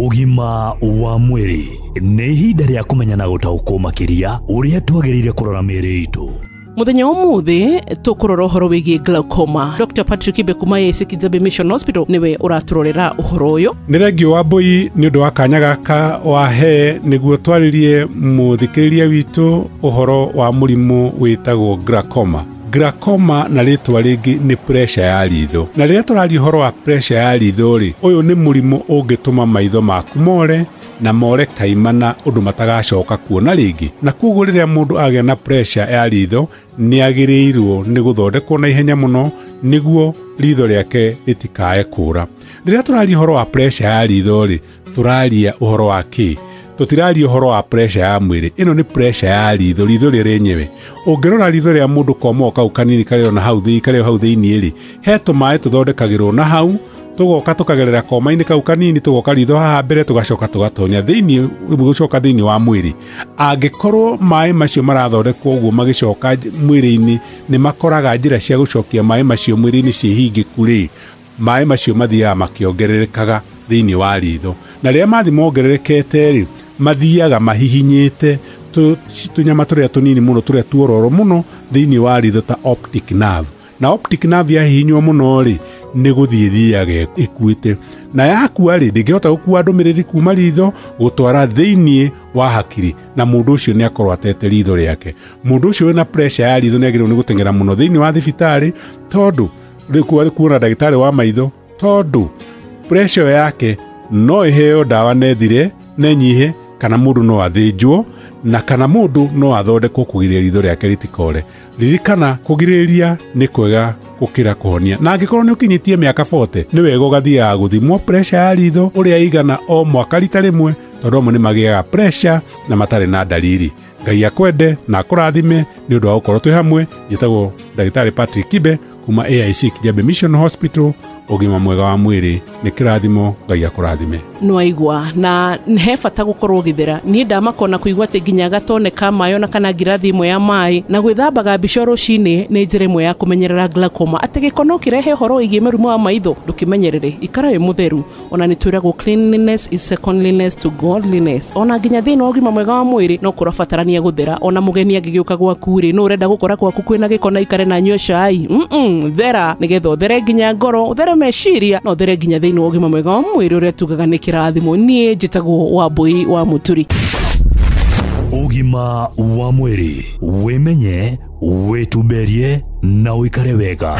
Ũgima wa mwĩrĩ nĩ ihinda rĩa kũmenya na gũtaũkwo makĩria ũrĩa twagĩrĩire kũrora mĩĩrĩ itũ. Muthenya umuthi tukurora uhoro wigie glaucoma. Dr. Patrick Kibe kuma AIC Kijabe Mission Hospital niwe uraturorera uhoro uyu. Nĩ thengio wa Mbui nĩ ũndũ wa kanya gaka wahe nĩguo twarĩrie mũthikĩrĩria witũ ũhoro wa mũrimũ wĩtagwo glaucoma. Glaucoma na rĩtwa rĩngĩ nĩ pressure ya ritho. Na rĩrĩa tũraria ũhoro wa pressure ya ritho rĩ, ũyũ nĩ mũrimũ ũngĩtũma maitho maku more na more kaimana ũndũ matagacoka kuona rĩngĩ. Na koguo rĩrĩa mũndũ agĩa na pressure ya ritho nĩ agĩrĩirwo nĩ gũthondekwo na ihenya mũno nĩguo ritho rĩake rĩtikae kũra. Rĩrĩa tũraria ũhoro wa pressure ya ritho rĩ, tũraria ũhoro wa kĩ? Tũtiraria ũhoro wa pressure ya mwĩrĩ. Ĩno nĩ pressure ya ritho, ritho rĩrĩ rĩenyewe. Ũngĩrora ritho rĩa mũndũ komo kau kanini karĩ ona hau thĩinĩ, karĩ hau thĩinĩ rĩ, he tũmaĩ tũthondekagĩrwo na hau, tũgoka tũkagerera koma-inĩ kau kanini, tũgoka ritho haha mbere, tũgacoka tũgatonya thĩinĩ, gũcoka thĩinĩ wa mwĩrĩ. Angĩkorwo maĩ macio marathondekwo ũguo magĩcoka mwĩrĩ-inĩ, nĩ makoraga njĩra cia gũcokia maĩ macio mwĩrĩ-inĩ ciĩ hingĩku rĩ, maĩ macio mathiaga makĩongererekaga thĩinĩ wa ritho. Na rĩrĩa mathi mongererekete rĩ, mathiaga mahihinyĩte tũnyama tũrĩa tũnini mũno tũrĩa tuororo mũno thĩinĩ wa ritho ta optic nerve. Na optic nerve yahihinywo mũno rĩ, nĩ gũthiĩ thiaga ĩkuĩte. Na yakua rĩ, ndĩngĩhota gũkua ndũmĩrĩri kuma ritho gũtwara thĩinĩ wa hakiri, na mũndũ ũcio nĩ akorwo atete ritho rĩake. Mũndũ ũcio wĩna pressure ya ritho nĩ agĩrĩirwo nĩ gũteng'era mũno thĩinĩ wa thibitarĩ, tondũ rĩu kuona ndagĩtarĩ wa maitho, tondũ pressure yake no ĩheo ndawa na ĩthire na ĩnyihe, kana mũndũ no athĩnjwo, na kana mũndũ no athondekwo kũgirĩrĩria ritho rĩake rĩtikore. Ririkana, kũgirĩrĩria nĩ kwega gũkĩra kũhonia. Na angĩkorwo nĩ ũkinyĩtie mĩaka 40, nĩ wega ũgathiaga gũthimwo pressure ya ritho ũrĩa ĩigana o mwaka rita rĩmwe, tondũ amwe nĩ magĩaga pressure na matarĩ na dalili. Ngai akwende na akũrathime nĩ ũndũ wa gũkorwo twĩ hamwe. Njĩtagwo Ndagĩtarĩ Patrick Kibe kuma AIC Kijabe Mission Hospital. Ũgima mwega wa mwĩrĩ nĩ kĩrathimo, Ngai akũrathime. Nĩwaigua, na he bata gũkorwo ũgĩthera. Niĩ ndamakona kũigua atĩ nginya gatone ka maĩ ona kana ngirathi ĩmwe ya maĩ na gwĩthambaga mbica rũcinĩ nĩ njĩra ĩmwe ya kũmenyerera glaucoma. Atĩ gĩko no kĩrehe ũhoro wĩgiĩ mũrimũ wa maitho, ndũkĩmenyerere, ikara wĩ mũtheru. Ona nĩ twĩragwo cleanliness is secondliness to godliness. Ona nginya thĩinĩ wa ũgima mwega wa mwĩrĩ no kũrabatarania gũthera. Ona mũgeni angĩgĩũka gwaku rĩ, no ũrenda gũkora gwaku kwĩna gĩko na ikare na anyue cai, thera nĩgetha ũthere nginya ngoro, ũthere meciria, na ũthere nginya thĩinĩ wa ũgima mwega wa mwĩrĩ ũrĩa tugaga nĩ kĩrathimo. Niĩ njĩtagwo Wambui wa Mũturi. Ũgima wa mwĩrĩ, wĩmenye, wĩtumberie na ũikare wega.